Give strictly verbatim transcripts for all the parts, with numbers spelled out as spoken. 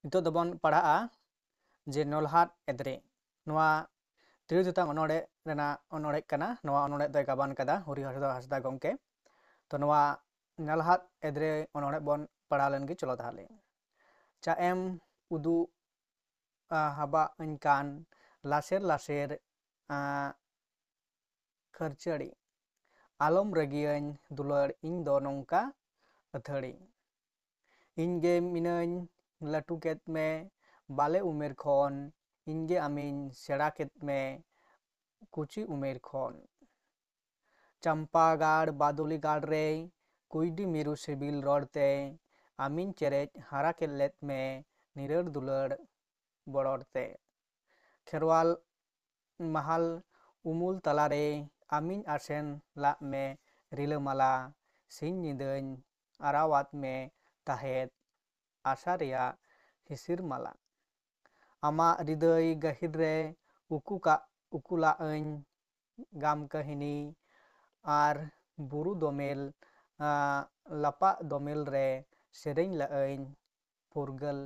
ᱱᱤᱛᱚᱜ ᱫᱚᱵᱚᱱ ᱯᱟᱲᱦᱟᱜᱼᱟ ᱡᱮ ᱱᱚᱞᱦᱟᱫ ᱮᱫᱽᱨᱮ᱾ ᱱᱚᱣᱟ ᱛᱤᱨᱭᱳ ᱪᱮᱛᱟᱱ ᱚᱱᱚᱬᱦᱮ ᱨᱮᱱᱟᱜ ᱚᱱᱚᱬᱦᱮ ᱠᱟᱱᱟ᱾ ᱱᱚᱣᱟ ᱚᱱᱚᱬᱦᱮ ᱫᱚᱭ ᱜᱟᱵᱟᱱ ᱠᱟᱫᱟ ᱦᱚᱨᱤ ᱦᱟᱸᱥᱫᱟ, ᱦᱟᱸᱥᱫᱟ ᱜᱚᱢᱠᱮ᱾ ᱛᱚ ᱱᱚᱣᱟ ᱱᱚᱞᱦᱟᱫ ᱮᱫᱽᱨᱮ ᱚᱱᱚᱬᱦᱮ ᱵᱚᱱ ᱯᱟᱲᱦᱟᱣ ᱞᱮᱱ ᱜᱮ, ᱪᱚᱞᱚ ᱛᱟᱦᱚᱞᱮ᱾ ᱪᱟᱜ ᱮᱢ ᱩᱫᱩᱜ ᱟ, ᱦᱟᱵᱟᱜ ᱟᱹᱧ ᱠᱟᱱ ᱞᱟᱥᱮᱨ ᱞᱟᱥᱮᱨ, ᱟ, ᱠᱷᱟᱹᱨᱪᱟᱹᱲᱤ᱾ ᱟᱞᱚᱢ ᱨᱟᱹᱜᱤᱭᱟᱹᱧ ᱫᱩᱞᱟᱹᱲ, ᱤᱧ ᱫᱚ ᱱᱚᱝᱠᱟ ᱟᱹᱛᱷᱟᱹᱲᱤ᱾ ᱤᱧ ᱜᱮ ᱢᱤᱱᱟᱹᱧ ᱞᱟᱹᱴᱩ ᱠᱮᱫ ᱢᱮ ᱵᱟᱞᱮ ᱩᱢᱮᱨ ᱠᱷᱚᱱ, ᱤᱧ ᱜᱮ ᱟᱢᱤᱧ ᱥᱮᱬᱟ ᱠᱮᱫ ᱢᱮ ᱠᱩᱪᱤ ᱩᱢᱮᱨ ᱠᱷᱚᱱ᱾ ᱪᱟᱢᱯᱟ ᱜᱟᱲ ᱵᱟᱫᱚᱞᱤ ᱜᱟᱲ ᱨᱮ ᱠᱩᱭᱰᱤ ᱢᱤᱨᱩ ᱥᱤᱵᱤᱞ ᱨᱚᱲ ᱛᱮ, ᱟᱢᱤᱧ ᱪᱮᱨᱮᱡ ᱦᱟᱨᱟ ᱠᱮᱫ ᱞᱮᱫ ᱢᱮ ᱱᱤᱨᱟᱹᱲ ᱫᱩᱞᱟᱹᱲ ᱵᱚᱲᱚᱨ ᱛᱮ᱾ ᱠᱷᱮᱨᱣᱟᱞ ᱢᱟᱦᱟᱞ ᱩᱢᱩᱞ ᱛᱟᱞᱟᱨᱮ, ᱟᱢᱤᱧ ᱟᱥᱮᱱ ᱞᱟᱜ ᱢᱮ ᱨᱤᱞᱟᱹᱢᱟᱞᱟ, ᱥᱤᱧ ᱧᱤᱫᱟᱹᱧ ᱟᱨᱟᱣᱟᱫ ᱢᱮ ᱛᱟᱦᱮᱸᱫ ᱟᱥᱟ ᱨᱮᱭᱟᱜ ᱦᱤᱥᱤᱨ ᱢᱟᱞᱟ᱾ ᱟᱢᱟᱜ ᱦᱨᱤᱫᱟᱹᱭ ᱜᱟᱹᱦᱤᱨ ᱨᱮ ᱩᱠᱩ ᱠᱟᱜ, ᱩᱠᱩ ᱞᱟᱜ ᱟᱹᱧ ᱜᱟᱢ ᱠᱟᱹᱦᱱᱤ, ᱟᱨ ᱵᱩᱨᱩ ᱫᱚᱢᱮᱞ, ᱟ, ᱞᱟᱯᱟᱜ ᱫᱚᱢᱮᱞ ᱨᱮ ᱥᱮᱨᱮᱧ ᱞᱟᱜ ᱟᱹᱧ ᱯᱷᱩᱨᱜᱟᱹᱞ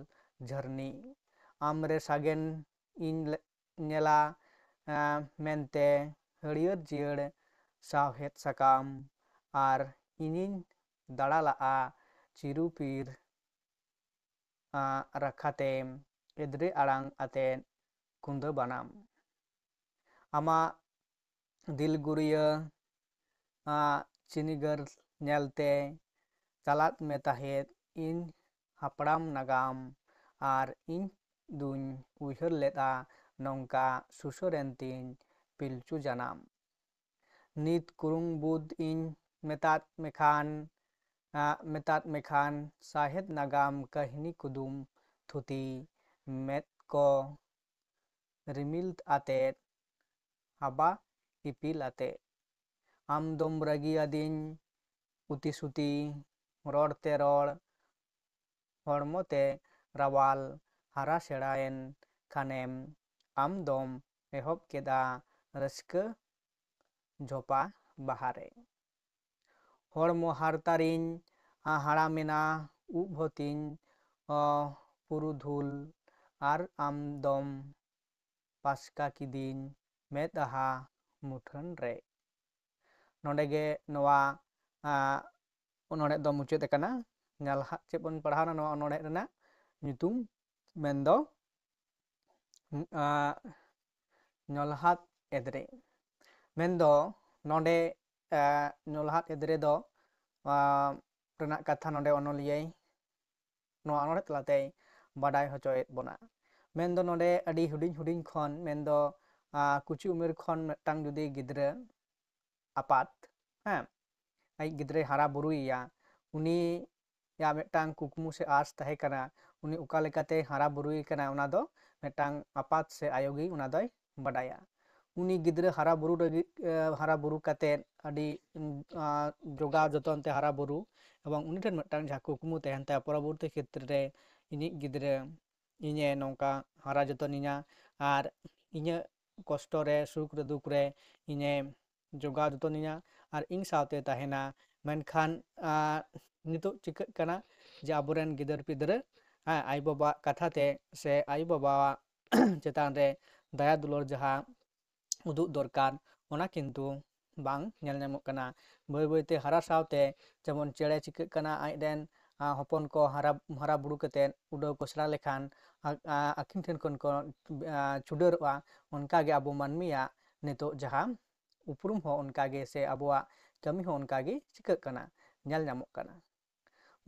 ᱡᱷᱟᱹᱨᱱᱤ᱾ ᱟᱢ ᱨᱮ ᱥᱟᱜᱮᱱ ᱤᱧ ᱞᱮ-, ᱧᱮᱞᱟ, ᱟ, ᱢᱮᱱᱛᱮ ᱦᱟᱹᱨᱭᱟᱹᱲ ᱡᱤᱭᱟᱹᱲ ᱥᱟᱶᱦᱮᱫ ᱥᱟᱠᱟᱢ, ᱟᱨ ᱤᱧᱤᱧ ᱫᱟᱬᱟ ᱞᱟᱜᱼᱟ ᱪᱤᱨᱩ ᱯᱤᱨ, ᱟ, ᱨᱟᱠᱷᱟ ᱛᱮ ᱮᱫᱽᱨᱮ ᱟᱲᱟᱝ ᱟᱛᱮᱫ ᱠᱩᱸᱫᱟᱹ ᱵᱟᱱᱟᱢ᱾ ᱟᱢᱟᱜ ᱫᱤᱞᱜᱩᱨᱤᱭᱟᱹ, ᱟ, ᱪᱤᱱᱤᱜᱟᱹᱨ ᱧᱮᱞᱛᱮ ᱪᱟᱞᱟᱜ ᱢᱮ ᱛᱟᱦᱮᱸᱫ ᱤᱧ ᱦᱟᱯᱲᱟᱢ ᱱᱟᱜᱟᱢ, ᱟᱨ ᱤᱧ ᱫᱩᱧ ᱩᱭᱦᱟᱹᱨ ᱞᱮᱫᱼᱟ ᱱᱚᱝᱠᱟ ᱥᱩᱥᱟᱹᱨᱮᱱ ᱛᱤᱧ ᱯᱤᱞᱪᱩ ᱡᱟᱱᱟᱢ᱾ ᱱᱤᱛ ᱠᱩᱨᱩᱝ ᱵᱩᱫ ᱤᱧ ᱢᱮᱛᱟᱫ ᱢᱮᱠᱷᱟᱱ, ᱟ, ᱢᱮᱛᱟᱫ ᱢᱮᱠᱷᱟᱱ ᱥᱟᱦᱮᱫ ᱱᱟᱜᱟᱢ ᱠᱟᱹᱦᱱᱤ ᱠᱩᱫᱩᱢ ᱛᱷᱩᱛᱤ ᱢᱮᱫ ᱠᱚ ᱨᱤᱢᱤᱞ ᱟᱛᱮᱫ ᱦᱟᱵᱟ ᱤᱯᱤᱞ ᱟᱛᱮᱫ᱾ ᱟᱢ ᱫᱚᱢ ᱨᱟᱹᱜᱤ ᱟᱹᱫᱤᱧ ᱩᱛᱤ ᱥᱩᱛᱤ, ᱨᱚᱲ ᱛᱮ ᱨᱚᱲ, ᱦᱚᱲᱢᱚ ᱛᱮ ᱨᱟᱣᱟᱞ, ᱦᱟᱨᱟ ᱥᱮᱬᱟᱭᱮᱱ ᱠᱷᱟᱱᱮᱢ ᱟᱢ ᱫᱚᱢ ᱮᱦᱚᱵ ᱠᱮᱫᱟ ᱨᱟᱹᱥᱠᱟᱹ ᱡᱷᱚᱯᱟ ᱵᱟᱦᱟ ᱨᱮ᱾ ᱦᱚᱲᱢᱚ ᱦᱟᱨᱛᱟ ᱨᱤᱧ ᱦᱟᱲᱟᱢᱮᱱᱟ, ᱩᱵ ᱦᱚᱸᱛᱤᱧ, ᱚ, ᱯᱩᱨᱩᱫᱷᱩᱞ ᱟᱨ ᱟᱢ ᱫᱚᱢ ᱯᱟᱥᱠᱟ ᱠᱤᱫᱤᱧ ᱢᱮᱫᱦᱟ ᱢᱩᱴᱷᱟᱹᱱ ᱨᱮ᱾ ᱱᱚᱰᱮ ᱜᱮ ᱱᱚᱣᱟ ᱚᱱᱚᱬᱦᱮ ᱫᱚ ᱢᱩᱪᱟᱹᱫ ᱟᱠᱟᱱᱟ᱾ ᱧᱟᱞᱦᱟᱫ ᱪᱮᱫ ᱵᱚᱱ ᱯᱟᱲᱦᱟᱣᱱᱟ ᱱᱚᱣᱟ ᱚᱱᱚᱬᱦᱮ ᱨᱮᱱᱟᱜ ᱧᱩᱛᱩᱢ ᱢᱮᱱᱫᱚ ᱧᱚᱞᱦᱟᱫ ᱮᱫᱽᱨᱮ᱾ ᱢᱮᱱᱫᱚ ᱱᱚᱰᱮ ᱧᱚᱞᱦᱟᱫ ᱮᱫᱽᱨᱮ ᱫᱚ ᱨᱮᱱᱟᱜ ᱠᱟᱛᱷᱟ ᱱᱚᱰᱮ ᱚᱱᱚᱞᱤᱭᱟᱹᱭ ᱱᱚᱣᱟ ᱚᱱᱚᱬᱦᱮ ᱛᱟᱞᱟᱛᱮᱭ ᱵᱟᱰᱟᱭ ᱦᱚᱪᱚᱭᱮᱫ ᱵᱚᱱᱟ᱾ ᱢᱮᱱᱫᱚ ᱱᱚᱰᱮ ᱟᱹᱰᱤ ᱦᱩᱰᱤᱧ ᱦᱩᱰᱤᱧ ᱠᱷᱚᱱ, ᱢᱮᱱᱫᱚ ᱠᱩᱪᱤ ᱩᱢᱮᱨ ᱠᱷᱚᱱ ᱢᱤᱫᱴᱟᱝ ᱡᱩᱫᱤ ᱜᱤᱫᱽᱨᱟᱹ ᱟᱯᱟᱛ, ᱦᱮᱸ, ᱟᱡ ᱜᱤᱫᱽᱨᱟᱹᱭ ᱦᱟᱨᱟ ᱵᱩᱨᱩᱭᱮᱭᱟ, ᱩᱱᱤᱭᱟᱜ ᱢᱤᱫᱴᱟᱝ ᱠᱩᱠᱢᱩ ᱥᱮ ᱟᱸᱥ ᱛᱟᱦᱮᱸ ᱠᱟᱱᱟ, ᱩᱱᱤ ᱚᱠᱟ ᱞᱮᱠᱟᱛᱮ ᱦᱟᱨᱟ ᱵᱩᱨᱩᱭᱮ ᱠᱟᱱᱟ, ᱚᱱᱟ ᱫᱚ ᱢᱤᱫᱴᱟᱝ ᱟᱯᱟᱛ ᱥᱮ ᱟᱭᱳ ᱜᱮ ᱚᱱᱟ ᱫᱚᱭ ᱵᱟᱰᱟᱭᱟ᱾ ᱩᱱᱤ ᱜᱤᱫᱽᱨᱟᱹ ᱦᱟᱨᱟ ᱵᱩᱨᱩ ᱞᱟᱹᱜᱤᱫ, ᱦᱟᱨᱟ ᱵᱩᱨᱩ ᱠᱟᱛᱮᱫ ᱟᱹᱰᱤ ᱡᱚᱜᱟᱣ ᱡᱚᱛᱚᱱ ᱛᱮ ᱦᱟᱨᱟ ᱵᱩᱨᱩ, ᱮᱵᱚᱝ ᱩᱱᱤ ᱴᱷᱮᱱ ᱢᱤᱫᱴᱟᱝ ᱡᱟᱦᱟᱸ ᱠᱩᱠᱢᱩ ᱛᱟᱦᱮᱱ ᱛᱟᱭᱟ, ᱯᱚᱨᱚᱵᱚᱨᱛᱤ ᱠᱷᱮᱛᱨᱮ ᱨᱮ ᱤᱧᱤᱡ ᱜᱤᱫᱽᱨᱟᱹ ᱤᱧᱮ ᱱᱚᱝᱠᱟ ᱦᱟᱨᱟ ᱡᱚᱛᱚᱱᱤᱧᱟ ᱟᱨ ᱤᱧᱟᱹᱜ ᱠᱚᱥᱴᱚ ᱨᱮ, ᱥᱩᱠ ᱨᱮ, ᱫᱩᱠ ᱨᱮ ᱤᱧᱮ ᱡᱚᱜᱟᱣ ᱡᱚᱛᱚᱱᱤᱧᱟ ᱟᱨ ᱤᱧ ᱥᱟᱶᱛᱮ ᱛᱟᱦᱮᱱᱟ᱾ ᱢᱮᱱᱠᱷᱟᱱ ᱱᱤᱛᱚᱜ ᱪᱤᱠᱟᱹᱜ ᱠᱟᱱᱟ ᱡᱮ ᱟᱵᱚᱨᱮᱱ ᱜᱤᱫᱟᱹᱨ ᱯᱤᱫᱟᱹᱨ ᱟᱭᱳᱼᱵᱟᱵᱟᱣᱟᱜ ᱠᱟᱛᱷᱟ ᱛᱮ ᱥᱮ ᱟᱭᱳᱼᱵᱟᱵᱟᱣᱟᱜ ᱪᱮᱛᱟᱱ ᱨᱮ ᱫᱟᱭᱟ ᱫᱩᱞᱟᱹᱲ ᱡᱟᱦᱟᱸ ᱩᱫᱩᱜ ᱫᱚᱨᱠᱟᱨ, ᱚᱱᱟ ᱠᱤᱱᱛᱩ ᱵᱟᱝ ᱧᱮᱞ ᱧᱟᱢᱚᱜ ᱠᱟᱱᱟ᱾ ᱵᱟᱹᱭ ᱵᱟᱹᱭᱛᱮ ᱦᱟᱨᱟ ᱥᱟᱶᱛᱮ ᱡᱮᱢᱚᱱ ᱪᱮᱬᱮ ᱪᱤᱠᱟᱹᱜ ᱠᱟᱱᱟ, ᱟᱡᱨᱮᱱ ᱦᱚᱯᱚᱱ ᱠᱚ ᱦᱟᱨᱟ ᱦᱟᱨᱟ ᱵᱩᱨᱩ ᱠᱟᱛᱮᱫ ᱩᱰᱟᱹᱣ ᱠᱚ ᱥᱮᱬᱟ ᱞᱮᱠᱷᱟᱱ ᱟᱹᱠᱤᱱ ᱴᱷᱮᱱ ᱠᱷᱚᱱ ᱠᱚ ᱪᱷᱩᱰᱟᱹᱨᱚᱜᱼᱟ, ᱚᱱᱠᱟᱜᱮ ᱟᱵᱚ ᱢᱟᱹᱱᱢᱤᱭᱟᱜ ᱱᱤᱛᱚᱜ ᱡᱟᱦᱟᱸ ᱩᱯᱨᱩᱢ ᱦᱚᱸ ᱚᱱᱠᱟᱜᱮ ᱥᱮ ᱟᱵᱚᱣᱟᱜ ᱠᱟᱹᱢᱤ ᱦᱚᱸ ᱚᱱᱠᱟᱜᱮ ᱪᱤᱠᱟᱹᱜ ᱠᱟᱱᱟ, ᱧᱮᱞ ᱧᱟᱢᱚᱜ ᱠᱟᱱᱟ᱾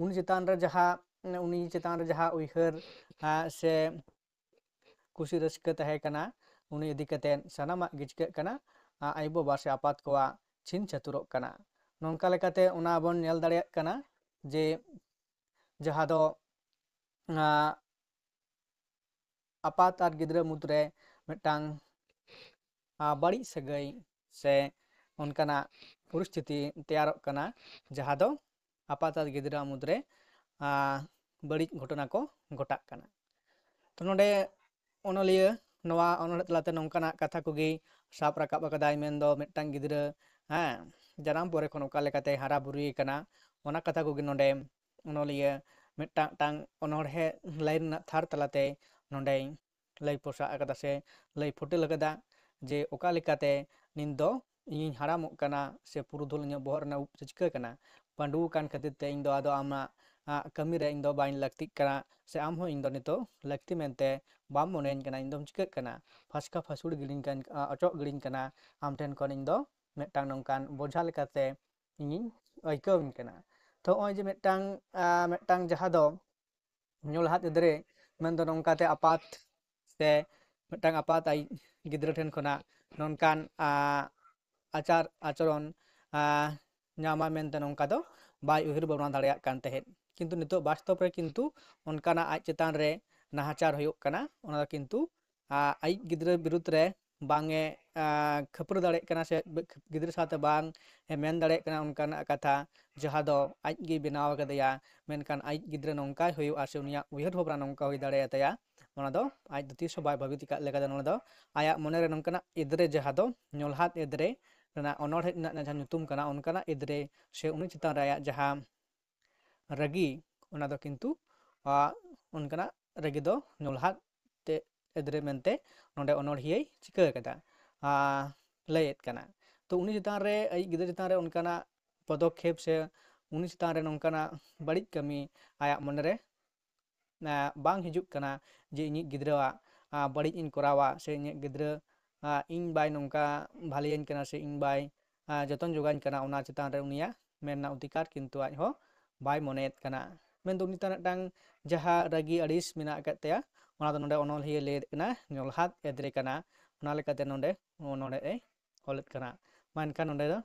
ᱩᱱᱤ ᱪᱮᱛᱟᱱ ᱨᱮ ᱡᱟᱦᱟᱸ ᱩᱱᱤ ᱪᱮᱛᱟᱱ ᱨᱮ ᱡᱟᱦᱟᱸ ᱩᱭᱦᱟᱹᱨ ᱥᱮ ᱠᱩᱥᱤ ᱨᱟᱹᱥᱠᱟᱹ ᱛᱟᱦᱮᱸ ᱠᱟᱱᱟ, ᱩᱱᱤ ᱤᱫᱤ ᱠᱟᱛᱮᱫ ᱥᱟᱱᱟᱢᱟᱜ ᱜᱮ ᱪᱤᱠᱟᱹᱜ ᱠᱟᱱᱟ, ᱟᱭᱳᱼᱵᱟᱵᱟ ᱥᱮ ᱟᱯᱟᱛ ᱠᱚᱣᱟᱜ ᱪᱷᱤᱝ ᱪᱷᱟᱹᱛᱩᱨᱚᱜ ᱠᱟᱱᱟ᱾ ᱱᱚᱝᱠᱟ ᱞᱮᱠᱟᱛᱮ ᱚᱱᱟ ᱵᱚᱱ ᱧᱮᱞ ᱫᱟᱲᱮᱭᱟᱜ ᱠᱟᱱᱟ ᱡᱮ ᱡᱟᱦᱟᱸ ᱫᱚ ᱟᱯᱟᱛ ᱟᱨ ᱜᱤᱫᱽᱨᱟᱹ ᱢᱩᱫᱽᱨᱮ ᱢᱤᱫᱴᱟᱝ ᱵᱟᱹᱲᱤᱡ ᱥᱟᱹᱜᱟᱹᱭ ᱥᱮ ᱚᱱᱠᱟᱱᱟᱜ ᱯᱚᱨᱤᱥᱛᱷᱤᱛᱤ ᱛᱮᱭᱟᱨᱚᱜ ᱠᱟᱱᱟ, ᱡᱟᱦᱟᱸ ᱫᱚ ᱟᱯᱟᱛ ᱟᱨ ᱜᱤᱫᱽᱨᱟᱹ ᱢᱩᱫᱽᱨᱮ ᱵᱟᱹᱲᱤᱡ ᱜᱷᱚᱴᱚᱱᱟ ᱠᱚ ᱜᱷᱚᱴᱟᱜ ᱠᱟᱱᱟ᱾ ᱛᱚ ᱱᱚᱰᱮ ᱚᱱᱚᱞᱤᱭᱟᱹ ᱱᱚᱣᱟ ᱚᱱᱚᱬᱦᱮ ᱛᱟᱞᱟᱛᱮ ᱱᱚᱝᱠᱟᱱᱟᱜ ᱠᱟᱛᱷᱟ ᱠᱚᱜᱮ ᱥᱟᱵ ᱨᱟᱠᱟᱵ ᱟᱠᱟᱫᱟᱭ, ᱢᱮᱱᱫᱚ ᱢᱤᱫᱴᱟᱝ ᱜᱤᱫᱽᱨᱟᱹ, ᱦᱮᱸ, ᱡᱟᱱᱟᱢ ᱯᱚᱨᱮ ᱠᱷᱚᱱ ᱚᱠᱟ ᱞᱮᱠᱟᱛᱮ ᱦᱟᱨᱟ ᱵᱩᱨᱩᱭᱮ ᱠᱟᱱᱟ, ᱚᱱᱟ ᱠᱟᱛᱷᱟ ᱠᱚᱜᱮ ᱱᱚᱰᱮ ᱚᱱᱚᱞᱤᱭᱟᱹ ᱢᱤᱫᱴᱟᱝ ᱢᱤᱫᱴᱟᱝ ᱚᱱᱚᱬᱦᱮ ᱞᱟᱭᱤᱱ ᱨᱮᱱᱟᱜ ᱛᱷᱟᱨ ᱛᱟᱞᱟᱛᱮ ᱱᱚᱰᱮᱧ ᱞᱟᱹᱭ ᱯᱚᱥᱟᱜ ᱟᱠᱟᱫᱟ ᱥᱮ ᱞᱟᱹᱭ ᱯᱷᱩᱴᱮᱞ ᱟᱠᱟᱫᱟ ᱡᱮ ᱚᱠᱟ ᱞᱮᱠᱟᱛᱮ ᱱᱤᱛ ᱫᱚ ᱤᱧᱤᱧ ᱦᱟᱲᱟᱢᱚᱜ ᱠᱟᱱᱟ ᱥᱮ ᱯᱩᱨᱩᱫᱷᱩᱞ ᱤᱧᱟᱹᱜ ᱵᱚᱦᱚᱜ ᱨᱮᱱᱟᱜ ᱩᱵ ᱪᱤᱠᱟᱹ ᱠᱟᱱᱟ, ᱯᱟᱹᱰᱩ ᱟᱠᱟᱱ ᱠᱷᱟᱹᱛᱤᱨ ᱛᱮ ᱤᱧ ᱫᱚ ᱟᱫᱚ ᱟᱢᱟᱜ ᱠᱟᱹᱢᱤ ᱨᱮ ᱤᱧ ᱫᱚ ᱵᱟᱹᱧ ᱞᱟᱹᱠᱛᱤᱜ ᱠᱟᱱᱟ ᱥᱮ ᱟᱢ ᱦᱚᱸ ᱤᱧ ᱫᱚ ᱱᱤᱛᱚᱜ ᱞᱟᱹᱠᱛᱤ ᱢᱮᱱᱛᱮ ᱵᱟᱢ ᱢᱚᱱᱮᱭᱟᱹᱧ ᱠᱟᱱᱟ, ᱤᱧ ᱫᱚᱢ ᱪᱤᱠᱟᱹᱜ ᱠᱟᱱᱟ, ᱯᱷᱟᱥᱠᱟ ᱯᱷᱟᱹᱥᱩᱲ ᱜᱤᱰᱤᱧ ᱠᱟᱱ ᱚᱪᱚᱜ ᱜᱤᱰᱤᱧ ᱠᱟᱱᱟ, ᱟᱢ ᱴᱷᱮᱱ ᱠᱷᱚᱱ ᱤᱧ ᱫᱚ ᱢᱤᱫᱴᱟᱝ ᱱᱚᱝᱠᱟᱱ ᱵᱚᱡᱷᱟ ᱞᱮᱠᱟᱛᱮ ᱤᱧᱤᱧ ᱟᱹᱭᱠᱟᱹᱣᱤᱧ ᱠᱟᱱᱟ᱾ ᱛᱚ ᱱᱚᱜᱼᱚᱭ ᱡᱮ ᱢᱤᱫᱴᱟᱝ ᱢᱤᱫᱴᱟᱝ ᱡᱟᱦᱟᱸ ᱫᱚ ᱧᱚᱞᱦᱟᱫ ᱮᱫᱽᱨᱮ ᱢᱮᱱᱫᱚ ᱱᱚᱝᱠᱟᱛᱮ ᱟᱯᱟᱛ ᱥᱮ ᱢᱤᱫᱴᱟᱝ ᱟᱯᱟᱛ ᱟᱡ ᱜᱤᱫᱽᱨᱟᱹ ᱴᱷᱮᱱ ᱠᱷᱚᱱᱟᱜ ᱱᱚᱝᱠᱟᱱ ᱟᱪᱟᱨ ᱟᱪᱚᱨᱚᱱ ᱧᱟᱢᱟ ᱢᱮᱱᱛᱮ ᱱᱚᱝᱠᱟ ᱫᱚ ᱵᱟᱭ ᱩᱭᱦᱟᱹᱨ ᱵᱷᱟᱵᱽᱱᱟ ᱫᱟᱲᱮᱭᱟᱜ ᱠᱟᱱ ᱛᱟᱦᱮᱸᱫ᱾ ᱠᱤᱱᱛᱩ ᱱᱤᱛᱚᱜ ᱵᱟᱥᱛᱚᱵ ᱨᱮ ᱠᱤᱱᱛᱩ ᱚᱱᱠᱟᱱᱟᱜ ᱟᱡ ᱪᱮᱛᱟᱱ ᱨᱮ ᱱᱟᱦᱟᱪᱟᱨ ᱦᱩᱭᱩᱜ ᱠᱟᱱᱟ᱾ ᱚᱱᱟ ᱫᱚ ᱠᱤᱱᱛᱩ ᱟᱡ ᱜᱤᱫᱽᱨᱟᱹ ᱵᱤᱨᱩᱫᱽ ᱨᱮ ᱵᱟᱝ ᱮ ᱠᱷᱟᱹᱯᱟᱹᱨᱤ ᱫᱟᱲᱮᱭᱟᱜ ᱠᱟᱱᱟ ᱥᱮ ᱜᱤᱫᱽᱨᱟᱹ ᱥᱟᱶᱛᱮ ᱵᱟᱝ ᱮ ᱢᱮᱱ ᱫᱟᱲᱮᱭᱟᱜ ᱠᱟᱱᱟ ᱚᱱᱠᱟᱱᱟᱜ ᱠᱟᱛᱷᱟ ᱡᱟᱦᱟᱸ ᱫᱚ ᱟᱡ ᱜᱮᱭ ᱵᱮᱱᱟᱣ ᱟᱠᱟᱫᱮᱭᱟ, ᱢᱮᱱᱠᱷᱟᱱ ᱟᱡ ᱜᱤᱫᱽᱨᱟᱹ ᱱᱚᱝᱠᱟᱭ ᱦᱩᱭᱩᱜᱼᱟ ᱥᱮ ᱩᱱᱤᱭᱟᱜ ᱩᱭᱦᱟᱹᱨ ᱵᱷᱟᱵᱽᱱᱟ ᱱᱚᱝᱠᱟ ᱦᱩᱭ ᱫᱟᱲᱮᱭᱟᱛᱟᱭᱟ, ᱚᱱᱟ ᱫᱚ ᱟᱡ ᱫᱚ ᱛᱤᱥ ᱦᱚᱸ ᱵᱟᱭ ᱵᱷᱟᱹᱵᱤᱛ ᱟᱠᱟᱫ ᱞᱮᱠᱟ ᱫᱚ ᱱᱚᱰᱮ ᱫᱚ ᱟᱭᱟᱜ ᱢᱚᱱᱮᱨᱮ ᱱᱚᱝᱠᱟᱱᱟᱜ ᱮᱫᱽᱨᱮ ᱡᱟᱦᱟᱸ ᱫᱚ ᱧᱚᱞᱦᱟᱫ ᱮᱫᱽᱨᱮ ᱨᱮᱱᱟᱜ ᱚᱱᱚᱬᱦᱮ ᱨᱮᱱᱟᱜ ᱡᱟᱦᱟᱸ ᱧᱩᱛᱩᱢ ᱠᱟᱱᱟ ᱚᱱᱠᱟᱱᱟᱜ ᱮᱫᱽᱨᱮ ᱥᱮ ᱩᱱᱤ ᱪᱮᱛᱟᱱ ᱨᱮ ᱟᱭᱟᱜ ᱡᱟᱦᱟᱸ ᱨᱟᱹᱜᱤ, ᱚᱱᱟ ᱫᱚ ᱠᱤᱱᱛᱩ ᱚᱱᱠᱟᱱᱟᱜ ᱨᱟᱹᱜᱤ ᱫᱚ ᱧᱚᱞᱦᱟᱫ ᱛᱮ ᱮᱫᱽᱨᱮ ᱢᱮᱱᱛᱮ ᱱᱚᱰᱮ ᱚᱱᱚᱬᱦᱤᱭᱟᱹᱭ ᱪᱤᱠᱟᱹ ᱟᱠᱟᱫᱟ, ᱞᱟᱹᱭᱮᱫ ᱠᱟᱱᱟ᱾ ᱛᱚ ᱩᱱᱤ ᱪᱮᱛᱟᱱ ᱨᱮ ᱟᱡ ᱜᱤᱫᱽᱨᱟᱹ ᱪᱮᱛᱟᱱ ᱨᱮ ᱚᱱᱠᱟᱱᱟᱜ ᱯᱚᱫᱚᱠᱷᱮᱯ ᱥᱮ ᱩᱱᱤ ᱪᱮᱛᱟᱱ ᱨᱮ ᱱᱚᱝᱠᱟᱱᱟᱜ ᱵᱟᱹᱲᱤᱡ ᱠᱟᱹᱢᱤ ᱟᱭᱟᱜ ᱢᱚᱱᱮᱨᱮ ᱵᱟᱝ ᱦᱤᱡᱩᱜ ᱠᱟᱱᱟ ᱡᱮ ᱤᱧᱤᱡ ᱜᱤᱫᱽᱨᱟᱹᱣᱟᱜ ᱵᱟᱹᱲᱤᱡ ᱤᱧ ᱠᱚᱨᱟᱣᱟ ᱥᱮ ᱤᱧᱟᱹᱜ ᱜᱤᱫᱽᱨᱟᱹ ᱤᱧ ᱵᱟᱭ ᱱᱚᱝᱠᱟ ᱵᱷᱟᱹᱞᱤᱭᱟᱹᱧ ᱠᱟᱱᱟ ᱥᱮ ᱤᱧ ᱵᱟᱭ ᱡᱚᱛᱚᱱ ᱡᱚᱜᱟᱣᱤᱧ ᱠᱟᱱᱟ, ᱚᱱᱟ ᱪᱮᱛᱟᱱ ᱨᱮ ᱩᱱᱤᱭᱟᱜ ᱢᱮᱱ ᱨᱮᱱᱟᱜ ᱚᱫᱷᱤᱠᱟᱨ ᱠᱤᱱᱛᱩ ᱟᱡ ᱦᱚᱸ ᱵᱟᱭ ᱢᱚᱱᱮᱭᱮᱫ ᱠᱟᱱᱟ᱾ ᱢᱮᱱᱫᱚ ᱩᱱᱤ ᱛᱟᱦᱮᱸ ᱢᱤᱫᱴᱟᱝ ᱡᱟᱦᱟᱸ ᱨᱟᱹᱜᱤ ᱟᱹᱲᱤᱥ ᱢᱮᱱᱟᱜ ᱟᱠᱟᱫ ᱛᱟᱭᱟ, ᱚᱱᱟ ᱫᱚ ᱱᱚᱰᱮ ᱚᱱᱚᱞᱦᱤᱭᱟᱹ ᱞᱟᱹᱭᱮᱫ ᱠᱟᱱᱟ ᱧᱚᱞᱦᱟᱫ ᱮᱫᱽᱨᱮ ᱠᱟᱱᱟ᱾ ᱚᱱᱟ ᱞᱮᱠᱟᱛᱮ ᱱᱚᱰᱮ ᱚᱱᱚᱬᱦᱮ ᱮ ᱚᱞᱮᱫ ᱠᱟᱱᱟ᱾ ᱢᱟ ᱮᱱᱠᱷᱟᱱ ᱱᱚᱰᱮ ᱫᱚ